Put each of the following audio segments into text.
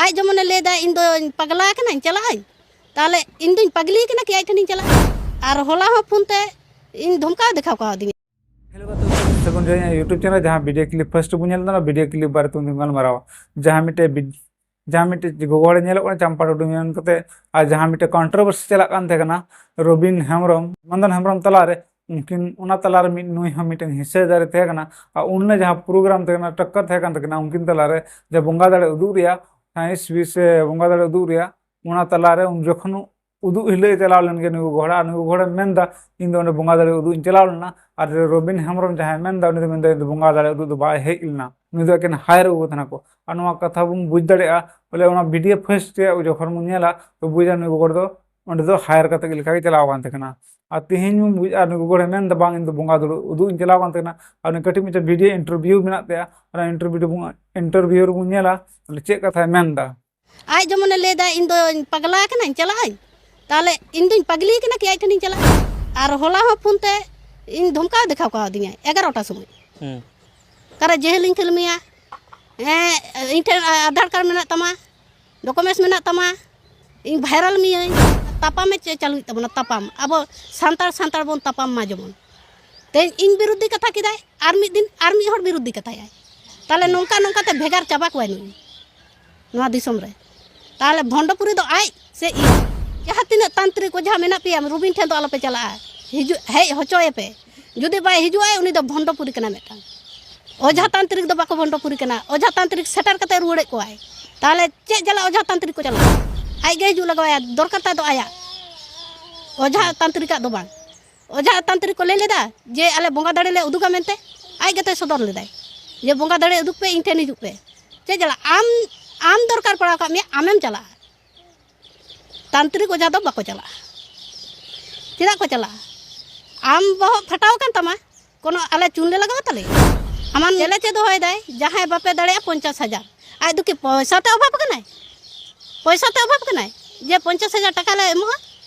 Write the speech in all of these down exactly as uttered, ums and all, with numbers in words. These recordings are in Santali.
ᱟᱡ ᱡᱮᱢᱚᱱᱮ ᱞᱟᱹᱭᱫᱟ, "ᱤᱧ ᱫᱚᱧ ᱯᱟᱜᱽᱞᱟ ᱟᱠᱟᱱᱟᱧ, ᱪᱟᱞᱟᱜ ᱟᱹᱧ", ᱛᱟᱦᱞᱮ ᱤᱧ ᱫᱚᱧ ᱯᱟᱜᱽᱞᱤ ᱟᱠᱟᱱᱟ ᱠᱤ ᱟᱡ ᱴᱷᱮᱱᱤᱧ ᱪᱟᱞᱟᱜᱼᱟ? ᱟᱨ ᱦᱚᱞᱟ ᱦᱚᱸ ᱯᱷᱳᱱ ᱛᱮ ᱤᱧ ᱫᱷᱚᱢᱠᱟᱣ ᱫᱮᱠᱷᱟᱣ ᱠᱟᱣᱫᱤᱧᱟ᱾ ᱦᱮᱞᱳ ᱜᱟᱛᱮ ᱠᱚ, ᱥᱟᱹᱜᱩᱱ ᱡᱚᱦᱟᱨ᱾ ᱤᱧᱟᱹᱜ YouTube ᱪᱮᱱᱮᱞ ᱡᱟᱦᱟᱸ ᱵᱷᱤᱰᱤᱭᱳ ᱠᱞᱤᱯ ᱯᱷᱟᱥᱴ ᱵᱚᱱ ᱧᱮᱞ ᱮᱫᱟ, ᱚᱱᱟ ᱵᱷᱤᱰᱤᱭᱳ ᱠᱞᱤᱯ ᱵᱟᱨᱮ ᱛᱮ ᱩᱱᱫᱤᱱ ᱜᱟᱞᱢᱟᱨᱟᱣᱟ᱾ ᱡᱟᱦᱟᱸ ᱢᱤᱫᱴᱮᱡ ᱵᱤ-, ᱡᱟᱦᱟᱸ ᱢᱤᱫᱴᱮᱡ ᱜᱚᱜᱚ ᱦᱚᱲᱮ ᱧᱮᱞᱚᱜ ᱠᱟᱱᱟ ᱪᱟᱢᱯᱟ ᱴᱩᱰᱩ ᱢᱮᱱ ᱠᱟᱛᱮ, ᱟᱨ ᱡᱟᱦᱟᱸ ᱢᱤᱫᱴᱮᱡ ᱠᱚᱱᱴᱨᱳᱵᱷᱟᱨᱥᱤ ᱪᱟᱞᱟᱜ ᱠᱟᱱ ᱛᱟᱦᱮᱸ ᱠᱟᱱᱟ ᱨᱚᱵᱤᱱ ᱦᱮᱢᱵᱨᱚᱢ, ᱢᱚᱫᱚᱱ ᱦᱮᱢᱵᱨᱚᱢ ᱛᱟᱞᱟᱨᱮ, ᱩᱱᱠᱤᱱ ᱚᱱᱟ ᱛᱟᱞᱟᱨᱮ ᱢᱤᱫ ᱱᱩᱭ ᱦᱚᱸ ᱢᱤᱫᱴᱮᱱ ᱦᱤᱥᱟᱹᱫᱟᱨᱤ ᱛᱟᱦᱮᱸ ᱠᱟᱱᱟ᱾ ᱟᱨ ᱩᱱ ᱡᱟᱦᱟᱸ ᱯᱨᱳᱜᱨᱟᱢ ᱛᱟᱦᱮᱸ ᱠᱟᱱᱟ, ᱴᱟᱠᱠᱟᱨ ᱛᱟᱦᱮᱸ ᱠᱟᱱ ᱛᱟᱹᱠᱤᱱᱟ ᱩᱱᱠᱤᱱ ᱛᱟᱞᱟᱨᱮ, ᱡᱮ ᱵᱚᱸᱜᱟ ᱫᱟᱲᱮ ᱩᱫᱩᱜ ᱨᱮᱭᱟᱜ ᱥᱟᱭᱮᱱᱥ ᱵᱤᱥ ᱥᱮ ᱵᱚᱸᱜᱟ ᱫᱟᱲᱮ ᱩᱫᱩᱜ ᱨᱮᱭᱟᱜ, ᱚᱱᱟ ᱛᱟᱞᱟᱨᱮ ᱩᱱ ᱡᱚᱠᱷᱚᱱ ᱩᱫᱩᱜ ᱦᱤᱞᱟᱹᱜ ᱮ ᱪᱟᱞᱟᱣ ᱞᱮᱱ ᱜᱮ ᱱᱩᱭ ᱜᱚᱜᱚ ᱦᱚᱲ, ᱟᱨ ᱱᱩᱭ ᱜᱚᱜᱚ ᱦᱚᱲᱮ ᱢᱮᱱᱫᱟ, "ᱤᱧ ᱫᱚ ᱚᱸᱰᱮ ᱵᱚᱸᱜᱟ ᱫᱟᱲᱮ ᱩᱫᱩᱜ ᱤᱧ ᱪᱟᱞᱟᱣ ᱞᱮᱱᱟ", ᱟᱨ ᱨᱚᱵᱤᱱ ᱦᱮᱢᱵᱨᱚᱢ ᱡᱟᱦᱟᱸᱭ ᱢᱮᱱᱫᱟ, ᱩᱱᱤ ᱫᱚ ᱢᱮᱱᱫᱟ, "ᱤᱧ ᱫᱚ ᱵᱚᱸᱜᱟ ᱫᱟᱲᱮ ᱩᱫᱩᱜ ᱫᱚ ᱵᱟᱭ ᱦᱮᱡ ᱞᱮᱱᱟ, ᱩᱱᱤ ᱫᱚ ᱮᱠᱮᱱ ᱦᱟᱭᱟᱨ ᱟᱹᱜᱩ ᱠᱚ ᱛᱟᱦᱮᱱᱟ ᱠᱚ", ᱟᱨ ᱱᱚᱣᱟ ᱠᱟᱛᱷᱟ ᱵᱚᱱ ᱵᱩᱡᱽ ᱫᱟᱲᱮᱭᱟᱜᱼᱟ᱾ ᱵᱚᱞᱮ ᱚᱱᱟ ᱵᱷᱤᱰᱤᱭᱳ ᱯᱷᱟᱥᱴ ᱨᱮᱭᱟᱜ ᱡᱚᱠᱷᱚᱱ ᱵᱚᱱ ᱧᱮᱞᱟ, ᱛᱚ ᱵᱩᱡᱟ ᱱᱩᱭ ᱜᱚᱜᱚ ᱫᱚ ᱚᱸᱰᱮ ᱫᱚ ᱦᱟᱭᱟᱨ ᱠᱟᱛᱮ ᱜᱮ ᱞᱮᱠᱟ ᱜᱮ ᱪᱟᱞᱟᱣ ᱟᱠᱟᱱ ᱛᱟᱦᱮᱸ ᱠᱟᱱᱟ᱾ ᱟᱨ ᱛᱮᱦᱮᱧ ᱵᱚᱱ ᱵᱩᱡᱽ, ᱟᱨ ᱱᱩᱭ ᱜᱚᱜᱚ ᱦᱚᱲᱮ ᱢᱮᱱᱫᱟ, "ᱵᱟᱝ, ᱤᱧ ᱫᱚ ᱵᱚᱸᱜᱟ ᱫᱟᱲᱮ ᱩᱫᱩᱜ ᱤᱧ ᱪᱟᱞᱟᱣ ᱟᱠᱟᱱ ᱛᱟᱦᱮᱸ ᱠᱟᱱᱟ", ᱟᱨ ᱩᱱᱤ ᱠᱟᱹᱴᱤᱡ ᱢᱤᱫᱴᱮᱱ ᱵᱷᱤᱰᱤᱭᱳ ᱤᱱᱴᱟᱨᱵᱷᱤᱭᱩ ᱢᱮᱱᱟᱜ ᱛᱟᱭᱟ, ᱚᱱᱟ ᱤᱱᱴᱟᱨᱵᱷᱤᱭᱩ ᱨᱮᱵᱚᱱ, ᱤᱱᱴᱟᱨᱵᱷᱤᱭᱩ ᱨᱮᱵᱚᱱ ᱧᱮᱞᱟ ᱵᱚᱞᱮ ᱪᱮᱫ ᱠᱟᱛᱷᱟᱭ ᱢᱮᱱᱫᱟ᱾ ᱟᱡ ᱡᱮᱢᱚᱱᱮ ᱞᱟᱹᱭᱫᱟ, "ᱤᱧ ᱫᱚᱧ ᱯᱟᱜᱽᱞᱟ ᱟᱠᱟᱱᱟᱹᱧ, ᱪᱟᱞᱟᱜ ᱟᱹᱧ", ᱛᱟᱦᱞᱮ ᱤᱧ ᱫᱚᱧ ᱯᱟᱜᱽᱞᱤ ᱟᱠᱟᱱᱟ ᱠᱤ ᱟᱡ ᱴᱷᱮᱱᱤᱧ ᱪᱟᱞᱟᱜᱼᱟ? ᱟᱨ ᱦᱚᱞᱟ ᱦᱚᱸ ᱯᱷᱳᱱ ᱛᱮ ᱤᱧ ᱫᱷᱚᱢᱠᱟᱣ ᱫᱮᱠᱷᱟᱣ ᱠᱟᱣᱫᱤᱧᱟᱭ ᱮᱜᱟᱨᱚᱴᱟ ᱥᱚᱢᱚᱭ᱾ ᱦᱩᱸ᱾ ᱚᱠᱟᱨᱮ ᱡᱮᱦᱮᱞᱤᱧ ᱠᱷᱟᱹᱞ ᱢᱮᱭᱟ? ᱦᱮᱸ, ᱤᱧ ᱴᱷᱮᱱ ᱟᱫᱷᱟᱨ ᱠᱟᱨᱰ ᱢᱮᱱᱟᱜ ᱛᱟᱢᱟ, ᱰᱚᱠᱩᱢᱮᱱᱴᱥ ᱢᱮᱱᱟᱜ ᱛᱟᱢᱟ, ᱤᱧ ᱵᱷᱟᱭᱨᱟᱞ ᱢᱤᱭᱟᱹᱧ᱾ ᱛᱟᱯᱟᱢᱮ ᱪᱮ ᱪᱟᱹᱞᱩᱭᱮᱫ ᱛᱟᱵᱚᱱᱟ ᱛᱟᱯᱟᱢ᱾ ᱟᱵᱚ ᱥᱟᱱᱛᱟᱲ ᱥᱟᱱᱛᱟᱲ ᱵᱚᱱ ᱛᱟᱯᱟᱢ ᱢᱟ ᱡᱮᱢᱚᱱ᱾ ᱛᱮᱦᱮᱧ ᱤᱧ ᱵᱤᱨᱩᱫᱷᱤ ᱠᱟᱛᱷᱟ ᱠᱮᱫᱟᱭ, ᱟᱨ ᱢᱤᱫ ᱫᱤᱱ ᱟᱨ ᱢᱤᱫ ᱦᱚᱲ ᱵᱤᱨᱩᱫᱷᱤ ᱠᱟᱛᱷᱟᱭᱟᱭ᱾ ᱛᱟᱦᱞᱮ ᱱᱚᱝᱠᱟ ᱱᱚᱝᱠᱟ ᱛᱮ ᱵᱷᱮᱜᱟᱨ ᱪᱟᱵᱟ ᱠᱚᱣᱟᱭ ᱱᱩᱭ ᱱᱚᱣᱟ ᱫᱤᱥᱚᱢ ᱨᱮ᱾ ᱛᱟᱦᱞᱮ ᱵᱷᱚᱱᱰᱚᱯᱩᱨᱤ ᱫᱚ ᱟᱡ ᱥᱮ ᱤᱧ? ᱡᱟᱦᱟᱸ ᱛᱤᱱᱟᱹᱜ ᱛᱟᱱᱛᱨᱤᱠ ᱚᱡᱷᱟ ᱢᱮᱱᱟᱜ ᱯᱮᱭᱟ, ᱨᱩᱵᱤᱱ ᱴᱷᱮᱱ ᱫᱚ ᱟᱞᱚᱯᱮ ᱪᱟᱞᱟᱜᱼᱟ, ᱦᱤᱡᱩᱜ, ᱦᱮᱡ ᱦᱚᱪᱚᱭᱮᱯᱮ᱾ ᱡᱩᱫᱤ ᱵᱟᱭ ᱦᱤᱡᱩᱜᱼᱟᱭ, ᱩᱱᱤ ᱫᱚ ᱵᱷᱚᱱᱰᱚᱯᱩᱨᱤ ᱠᱟᱱᱟ ᱢᱤᱫᱴᱟᱝ᱾ ᱚᱡᱷᱟ ᱛᱟᱱᱛᱨᱤᱠ ᱫᱚ ᱵᱟᱠᱚ ᱵᱷᱚᱱᱰᱚᱯᱩᱨᱤ ᱠᱟᱱᱟ, ᱚᱡᱷᱟ ᱛᱟᱱᱛᱨᱤᱠ ᱥᱮᱴᱮᱨ ᱠᱟᱛᱮ ᱨᱩᱣᱟᱹᱲᱮᱫ ᱠᱚᱣᱟᱭ᱾ ᱛᱟᱦᱞᱮ ᱪᱮᱫ ᱡᱟᱞᱟ ᱚᱡᱷᱟ ᱛᱟᱱᱛᱨᱤᱠ ᱠᱚ ᱪᱟᱞᱟᱜᱼᱟ? ᱟᱡ ᱜᱮ ᱦᱤᱡᱩᱜ ᱞᱟᱜᱟᱣᱟᱭᱟ, ᱫᱚᱨᱠᱟᱨ ᱛᱟᱭ ᱫᱚ ᱟᱭᱟᱜ᱾ ᱚᱡᱷᱟ ᱛᱟᱱᱛᱨᱤᱠᱟᱜ ᱫᱚ ᱵᱟᱝ᱾ ᱚᱡᱷᱟ ᱛᱟᱱᱛᱨᱤᱠ ᱠᱚ ᱞᱟᱹᱭ ᱞᱮᱫᱟ ᱡᱮ ᱟᱞᱮ ᱵᱚᱸᱜᱟ ᱫᱟᱲᱮ ᱞᱮ ᱩᱫᱩᱜᱟ ᱢᱮᱱᱛᱮ? ᱟᱡ ᱜᱮᱛᱚᱭ ᱥᱚᱫᱚᱨ ᱞᱮᱫᱟᱭ ᱡᱮ, "ᱵᱚᱸᱜᱟ ᱫᱟᱲᱮ ᱩᱫᱩᱜ ᱯᱮ, ᱤᱧ ᱴᱷᱮᱱ ᱦᱤᱡᱩᱜ ᱯᱮ᱾" ᱪᱮᱫ ᱡᱟᱞᱟ? ᱟᱢ, ᱟᱢ ᱫᱚᱨᱠᱟᱨ ᱯᱟᱲᱟᱣ ᱠᱟᱜ ᱢᱮᱭᱟ, ᱟᱢᱮᱢ ᱪᱟᱞᱟᱜᱼᱟ᱾ ᱛᱟᱱᱛᱨᱤᱠ ᱚᱡᱷᱟ ᱫᱚ ᱵᱟᱠᱚ ᱪᱟᱞᱟᱜᱼᱟ᱾ ᱪᱮᱫᱟᱜ ᱠᱚ ᱪᱟᱞᱟᱜᱼᱟ? ᱟᱢ ᱵᱚᱦᱚᱜ ᱯᱷᱟᱴᱟᱣ ᱟᱠᱟᱱ ᱛᱟᱢᱟ, ᱠᱳᱱᱳ ᱟᱞᱮ ᱪᱩᱱ ᱞᱮ ᱞᱟᱜᱟᱣ ᱛᱟᱞᱮᱭᱟ? ᱟᱢᱟᱜ ᱪᱮᱞᱮᱧᱡᱽ ᱮ ᱫᱚᱦᱚᱭᱮᱫᱟᱭ, ᱡᱟᱦᱟᱸᱭ ᱵᱟᱯᱮ ᱫᱟᱲᱮᱭᱟᱜᱼᱟ ᱯᱚᱧᱪᱟᱥ ᱦᱟᱡᱟᱨ᱾ ᱟᱡ ᱫᱚ ᱠᱤ ᱯᱚᱭᱥᱟ ᱛᱮ ᱚᱵᱷᱟᱵ ᱠᱟᱱᱟᱭ? ᱯᱚᱭᱥᱟ ᱛᱮ ᱚᱵᱷᱟᱵ ᱠᱟᱱᱟᱭ ᱡᱮ ᱯᱚᱧᱪᱟᱥ ᱦᱟᱡᱟᱨ ᱴᱟᱠᱟ ᱞᱮ ᱮᱢᱚᱜᱼᱟ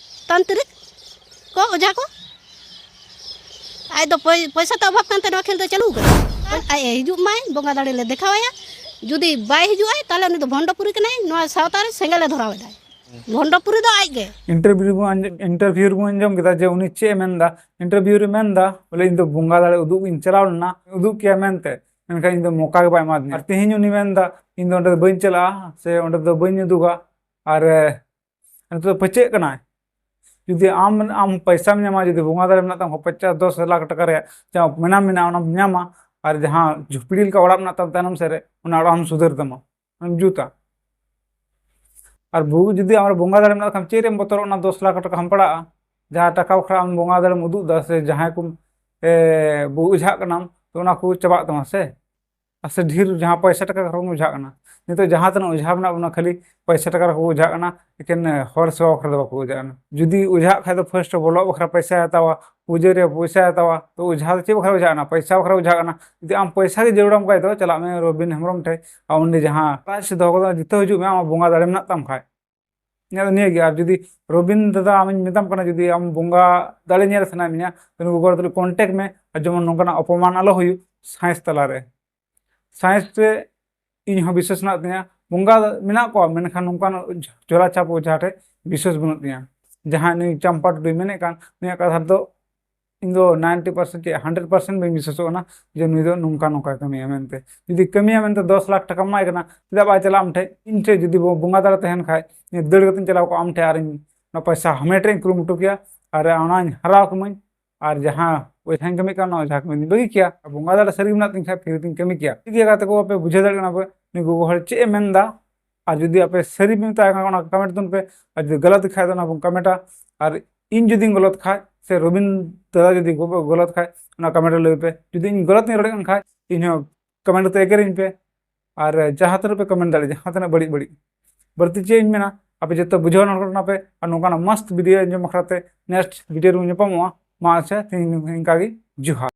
ᱛᱟᱱᱛᱨᱤᱠ ᱠᱚ, ᱚᱡᱷᱟ ᱠᱚ? ᱟᱡ ᱫᱚ ᱯᱚᱭ-, ᱯᱚᱭᱥᱟ ᱛᱮ ᱚᱵᱷᱟᱵ ᱠᱟᱱᱛᱮ ᱱᱚᱣᱟ ᱠᱷᱮᱞ ᱫᱚ ᱪᱟᱹᱞᱩ ᱠᱟᱫᱟ᱾ ᱟᱡ ᱮ ᱦᱤᱡᱩᱜ ᱢᱟᱭ, ᱵᱚᱸᱜᱟ ᱫᱟᱲᱮ ᱞᱮ ᱫᱮᱠᱷᱟᱣᱟᱭᱟ᱾ ᱡᱩᱫᱤ ᱵᱟᱭ ᱦᱤᱡᱩᱜᱼᱟᱭ, ᱛᱟᱦᱚᱞᱮ ᱩᱱᱤ ᱫᱚ ᱵᱷᱚᱱᱰᱚᱯᱩᱨᱤ ᱠᱟᱱᱟᱭ, ᱱᱚᱣᱟ ᱥᱟᱶᱛᱟ ᱨᱮ ᱥᱮᱸᱜᱮᱞ ᱮ ᱫᱷᱚᱨᱟᱣ ᱮᱫᱟᱭ᱾ ᱵᱷᱚᱱᱰᱚᱯᱩᱨᱤ ᱫᱚ ᱟᱡ ᱜᱮ᱾ ᱤᱱᱴᱟᱨᱵᱷᱤᱭᱩ ᱵᱚᱱ ᱟᱸᱡᱚᱢ, ᱤᱱᱴᱟᱨᱵᱷᱤᱭᱩ ᱨᱮᱵᱚᱱ ᱟᱸᱡᱚᱢ ᱠᱮᱫᱟ ᱡᱮ ᱩᱱᱤ ᱪᱮᱫ ᱮ ᱢᱮᱱᱫᱟ᱾ ᱤᱱᱴᱟᱨᱵᱷᱤᱭᱩ ᱨᱮ ᱢᱮᱱᱫᱟ, ᱵᱚᱞᱮ, "ᱤᱧ ᱫᱚ ᱵᱚᱸᱜᱟ ᱫᱟᱲᱮ ᱩᱫᱩᱜ ᱤᱧ ᱪᱟᱞᱟᱣ ᱞᱮᱱᱟ, ᱩᱫᱩᱜ ᱠᱮᱭᱟ ᱢᱮᱱᱛᱮ, ᱢᱮᱱᱠᱷᱟᱱ ᱤᱧ ᱫᱚ ᱢᱚᱠᱟ ᱜᱮ ᱵᱟᱭ ᱮᱢᱟᱫᱤᱧᱟ᱾ ᱟᱨ ᱛᱮᱦᱮᱧ ᱩᱱᱤ ᱢᱮᱱᱫᱟ, ᱤᱧ ᱫᱚ ᱚᱸᱰᱮ ᱫᱚ ᱵᱟᱹᱧ ᱪᱟᱞᱟᱜᱼᱟ, ᱥᱮ ᱚᱸᱰᱮ ᱫᱚ ᱵᱟᱹᱧ ᱩᱫᱩᱜᱟ, ᱟᱨ, ᱮ, ᱱᱤᱛᱚᱜ ᱫᱚ ᱯᱟᱹᱪᱟᱹᱜ ᱠᱟᱱᱟᱭ᱾" ᱡᱩᱫᱤ ᱟᱢ, ᱟᱢ ᱯᱚᱭᱥᱟᱢ ᱧᱟᱢᱟ, ᱡᱩᱫᱤ ᱵᱚᱸᱜᱟ ᱫᱟᱲᱮ ᱢᱮᱱᱟᱜ ᱛᱟᱢ ᱠᱷᱟᱱ, ᱯᱚᱧᱪᱟᱥ ᱫᱚᱥ ᱞᱟᱠᱷ ᱴᱟᱠᱟ ᱨᱮᱭᱟᱜ ᱡᱟᱦᱟᱸ ᱢᱮᱱᱟᱢ ᱢᱮᱱᱟᱜᱼᱟ, ᱚᱱᱟᱢ ᱧᱟᱢᱟ, ᱟᱨ ᱡᱟᱦᱟᱸ ᱡᱷᱩᱯᱲᱤ ᱞᱮᱠᱟ ᱚᱲᱟᱜ ᱢᱮᱱᱟᱜ ᱛᱟᱢ ᱛᱟᱭᱱᱚᱢ ᱥᱮᱫ ᱨᱮ, ᱚᱱᱟ ᱚᱲᱟᱜ ᱦᱚᱸᱢ ᱥᱩᱫᱷᱟᱹᱨ ᱛᱟᱢᱟ, ᱚᱱᱟᱢ ᱡᱩᱛᱟ᱾ ᱟᱨ ᱵᱩ-, ᱡᱩᱫᱤ ᱟᱢ ᱨᱮ ᱵᱚᱸᱜᱟ ᱫᱟᱲᱮ ᱢᱮᱱᱟᱜ ᱠᱷᱟᱱ, ᱪᱮᱫ ᱨᱮᱢ ᱵᱚᱛᱚᱨᱚᱜ? ᱚᱱᱟ ᱫᱚᱥ ᱞᱟᱠᱷ ᱴᱟᱠᱟ ᱦᱟᱢᱯᱲᱟᱜᱼᱟ, ᱡᱟᱦᱟᱸ ᱴᱟᱠᱟ ᱵᱟᱠᱷᱨᱟ ᱟᱢ ᱵᱚᱸᱜᱟ ᱫᱟᱲᱮᱢ ᱩᱫᱩᱜ ᱮᱫᱟ, ᱥᱮ ᱡᱟᱦᱟᱸᱭ ᱠᱚᱢ, ᱮ, ᱵᱩ-, ᱚᱡᱷᱟᱜ ᱠᱟᱱᱟᱢ, ᱛᱚ ᱚᱱᱟ ᱠᱚ ᱪᱟᱵᱟᱜ ᱛᱟᱢᱟ ᱥᱮ᱾ ᱟᱨ ᱥᱮ ᱰᱷᱮᱨ ᱡᱟᱦᱟᱸ ᱯᱚᱭᱥᱟ ᱴᱟᱠᱟ ᱠᱟᱨᱚᱱ ᱚᱡᱷᱟᱜ ᱠᱟᱱᱟ᱾ ᱱᱤᱛᱚᱜ ᱡᱟᱦᱟᱸ ᱛᱤᱱᱟᱹᱜ ᱚᱡᱷᱟ ᱢᱮᱱᱟᱜ ᱵᱚᱱᱟ, ᱠᱷᱟᱹᱞᱤ ᱯᱚᱭᱥᱟ ᱴᱟᱠᱟ ᱨᱮᱠᱚ ᱚᱡᱷᱟᱜ ᱠᱟᱱᱟ, ᱮᱠᱮᱱ, ᱮ, ᱦᱚᱲ ᱥᱮᱵᱟ ᱵᱟᱠᱷᱨᱟ ᱫᱚ ᱵᱟᱠᱚ ᱚᱡᱷᱟᱜ ᱠᱟᱱᱟ᱾ ᱡᱩᱫᱤ ᱚᱡᱷᱟᱜ ᱠᱷᱟᱡ ᱫᱚ first ᱵᱚᱞᱚᱜ ᱵᱟᱠᱷᱨᱟ ᱯᱚᱭᱥᱟᱭ ᱦᱟᱛᱟᱣᱟ, ᱯᱩᱡᱟᱹ ᱨᱮᱭᱟᱜ ᱯᱚᱭᱥᱟᱭ ᱦᱟᱛᱟᱣᱟ, ᱛᱚ ᱚᱡᱷᱟ ᱫᱚ ᱪᱮᱫ ᱵᱟᱠᱷᱨᱟ ᱚᱡᱷᱟᱜ ᱠᱟᱱᱟ? ᱯᱚᱭᱥᱟ ᱵᱟᱠᱷᱨᱟ ᱚᱡᱷᱟᱜ ᱠᱟᱱᱟ᱾ ᱡᱩᱫᱤ ᱟᱢ ᱯᱚᱭᱥᱟ ᱜᱮ ᱡᱟᱹᱨᱩᱲᱟᱢ ᱠᱷᱟᱡ ᱫᱚ ᱪᱟᱞᱟᱜ ᱢᱮ ᱨᱚᱵᱤᱱ ᱦᱮᱢᱵᱨᱚᱢ ᱴᱷᱮᱡ, ᱟᱨ ᱚᱸᱰᱮ ᱡᱟᱦᱟᱸ prize ᱫᱚᱦᱚ ᱠᱟᱫᱟ, ᱡᱤᱛᱟᱹᱣ ᱦᱤᱡᱩᱜ ᱢᱮ, ᱟᱢᱟᱜ ᱵᱚᱸᱜᱟ ᱫᱟᱲᱮ ᱢᱮᱱᱟᱜ ᱛᱟᱢ ᱠᱷᱟᱡ᱾ ᱤᱧᱟᱹᱜ ᱫᱚ ᱱᱤᱭᱟᱹ ᱜᱮ᱾ ᱟᱨ ᱡᱩᱫᱤ ᱨᱚᱵᱤᱱ ᱫᱟᱫᱟ, ᱟᱢᱤᱧ ᱢᱮᱛᱟᱢ ᱠᱟᱱᱟ, ᱡᱩᱫᱤ ᱟᱢ ᱵᱚᱸᱜᱟ ᱫᱟᱲᱮ ᱧᱮᱞ ᱥᱟᱱᱟᱭᱮᱫ ᱢᱮᱭᱟ, ᱛᱚ ᱱᱩᱠᱩ ᱜᱚᱲᱚ ᱛᱩᱞᱩᱡ contact ᱢᱮ, ᱟᱨ ᱡᱮᱢᱚᱱ ᱱᱚᱝᱠᱟᱱᱟᱜ ᱚᱯᱚᱢᱟᱱ ᱟᱞᱚ ᱦᱩᱭᱩᱜ science ᱛᱟᱞᱟᱨᱮ᱾ Science ᱨᱮ ᱤᱧ ᱦᱚᱸ ᱵᱤᱥᱣᱟᱥ ᱢᱮᱱᱟᱜ ᱛᱤᱧᱟᱹ, ᱵᱚᱸᱜᱟ ᱢᱮᱱᱟᱜ ᱠᱚᱣᱟ, ᱢᱮᱱᱠᱷᱟᱱ ᱱᱚᱝᱠᱟᱱ ᱡᱷᱚ-, ᱡᱷᱚᱨᱟ ᱪᱷᱟᱯ ᱚᱡᱷᱟ ᱴᱷᱮᱡ ᱵᱤᱥᱣᱟᱥ ᱵᱟᱹᱱᱩᱜ ᱛᱤᱧᱟᱹ᱾ ᱡᱟᱦᱟᱸᱭ ᱱᱩᱭ ᱪᱟᱢᱯᱟ ᱴᱩᱰᱩᱭ ᱢᱮᱱᱮᱫ ᱠᱟᱱ, ᱩᱱᱤᱭᱟᱜ ᱠᱟᱛᱷᱟ ᱨᱮᱫᱚ ᱤᱧ ᱫᱚ ninety percent ᱪᱮᱫ hundred percent ᱵᱟᱹᱧ ᱵᱤᱥᱣᱟᱥᱚᱜ ᱠᱟᱱᱟ ᱡᱮ ᱱᱩᱭ ᱫᱚ ᱱᱚᱝᱠᱟ ᱱᱚᱝᱠᱟᱭ ᱠᱟᱹᱢᱤᱭᱟ ᱢᱮᱱᱛᱮ᱾ ᱡᱩᱫᱤ ᱠᱟᱹᱢᱤᱭᱟ ᱢᱮᱱᱛᱮ ᱫᱚᱥ ᱞᱟᱠᱷ ᱴᱟᱠᱟᱢ ᱮᱢᱟᱭ ᱠᱟᱱᱟ, ᱪᱮᱫᱟᱜ ᱵᱟᱭ ᱪᱟᱞᱟᱜᱼᱟ ᱟᱢ ᱴᱷᱮᱡ? ᱤᱧ ᱴᱷᱮᱡ ᱡᱩᱫᱤ ᱵᱚ-, ᱵᱚᱸᱜᱟ ᱫᱟᱲᱮ ᱛᱟᱦᱮᱱ ᱠᱷᱟᱡ, ᱤᱧ ᱫᱟᱹᱲ ᱠᱟᱛᱮᱧ ᱪᱟᱞᱟᱣ ᱠᱚᱜᱼᱟ ᱟᱢ ᱴᱷᱮᱡ, ᱟᱨᱤᱧ ᱚᱱᱟ ᱯᱚᱭᱥᱟ ᱦᱟᱢᱮᱴ ᱨᱮᱧ ᱠᱩᱨᱩᱢᱩᱴᱩ ᱠᱮᱭᱟ, ᱟᱨ ᱚᱱᱟᱧ ᱦᱟᱨᱟᱣ ᱠᱟᱹᱢᱟᱹᱧ᱾ ᱟᱨ ᱡᱟᱦᱟᱸ ᱚᱡᱷᱟᱧ ᱠᱟᱹᱢᱤ ᱠᱟᱱ, ᱚᱱᱟ ᱚᱡᱷᱟ ᱠᱟᱹᱢᱤ ᱫᱚᱧ ᱵᱟᱹᱜᱤ ᱠᱮᱭᱟ᱾ ᱵᱚᱸᱜᱟ ᱫᱟᱲᱮ ᱥᱟᱹᱨᱤ ᱢᱮᱱᱟᱜ ᱛᱤᱧ ᱠᱷᱟᱡ free ᱛᱤᱧ ᱠᱟᱹᱢᱤ ᱠᱮᱭᱟ᱾ ᱴᱷᱤᱠ ᱜᱮᱭᱟ ᱜᱟᱛᱮ ᱠᱚ, ᱟᱯᱮ ᱵᱩᱡᱷᱟᱹᱣ ᱫᱟᱲᱮᱭᱟᱜ ᱠᱟᱱᱟ ᱯᱮ ᱱᱩᱭ ᱜᱚᱜᱚ ᱦᱚᱲ ᱪᱮᱫ ᱮ ᱢᱮᱱ ᱮᱫᱟ? ᱟᱨ ᱡᱩᱫᱤ ᱟᱯᱮ ᱥᱟᱹᱨᱤ ᱯᱮ ᱢᱮᱛᱟᱭ ᱠᱷᱟᱱ, ᱚᱱᱟ comment ᱛᱟᱵᱚᱱ ᱯᱮ, ᱟᱨ ᱡᱩᱫᱤ ᱜᱟᱞᱟᱛ ᱠᱷᱟᱡ ᱫᱚ ᱚᱱᱟ ᱵᱚᱱ comment ᱟ᱾ ᱟᱨ ᱤᱧ ᱡᱩᱫᱤᱧ ᱜᱚᱞᱚᱛ ᱠᱷᱟᱡ, ᱥᱮ ᱨᱚᱵᱤᱱ ᱫᱟᱫᱟ ᱡᱩᱫᱤ ᱜᱚ-, ᱜᱚᱞᱚᱛ ᱠᱷᱟᱡ, ᱚᱱᱟ comment ᱨᱮ ᱞᱟᱹᱭ ᱯᱮ᱾ ᱡᱩᱫᱤ ᱤᱧ ᱜᱚᱞᱚᱛ ᱤᱧ ᱨᱚᱲᱮᱫ ᱠᱟᱱ ᱠᱷᱟᱡ, ᱤᱧ ᱦᱚᱸ comment ᱛᱮ ᱮᱜᱮᱨᱤᱧ ᱯᱮ᱾ ᱟᱨ ᱡᱟᱦᱟᱸ ᱛᱤᱱᱟᱹᱜ ᱯᱮ comment ᱫᱟᱲᱮᱭᱟᱜᱼᱟ, ᱡᱟᱦᱟᱸ ᱛᱤᱱᱟᱹᱜ ᱵᱟᱹᱲᱤᱡ ᱵᱟᱹᱲᱤᱡ᱾ ᱵᱟᱹᱲᱛᱤ ᱪᱮᱫ ᱤᱧ ᱢᱮᱱᱟ, ᱟᱯᱮ ᱡᱚᱛᱚ ᱵᱩᱡᱷᱟᱹᱣ ᱱᱚᱰᱚᱲ ᱠᱟᱱᱟ ᱯᱮ, ᱟᱨ ᱱᱚᱝᱠᱟᱱᱟᱜ ᱢᱚᱥᱛ video ᱟᱸᱡᱚᱢ ᱵᱟᱠᱷᱨᱟ ᱛᱮ next video ᱨᱮᱵᱚᱱ ᱧᱟᱯᱟᱢᱚᱜᱼᱟ᱾ ᱢᱟ ᱟᱪᱪᱷᱟ, ᱛᱮᱦᱮᱧ ᱤᱱᱠᱟ ᱜᱮ, ᱡᱚᱦᱟᱨ᱾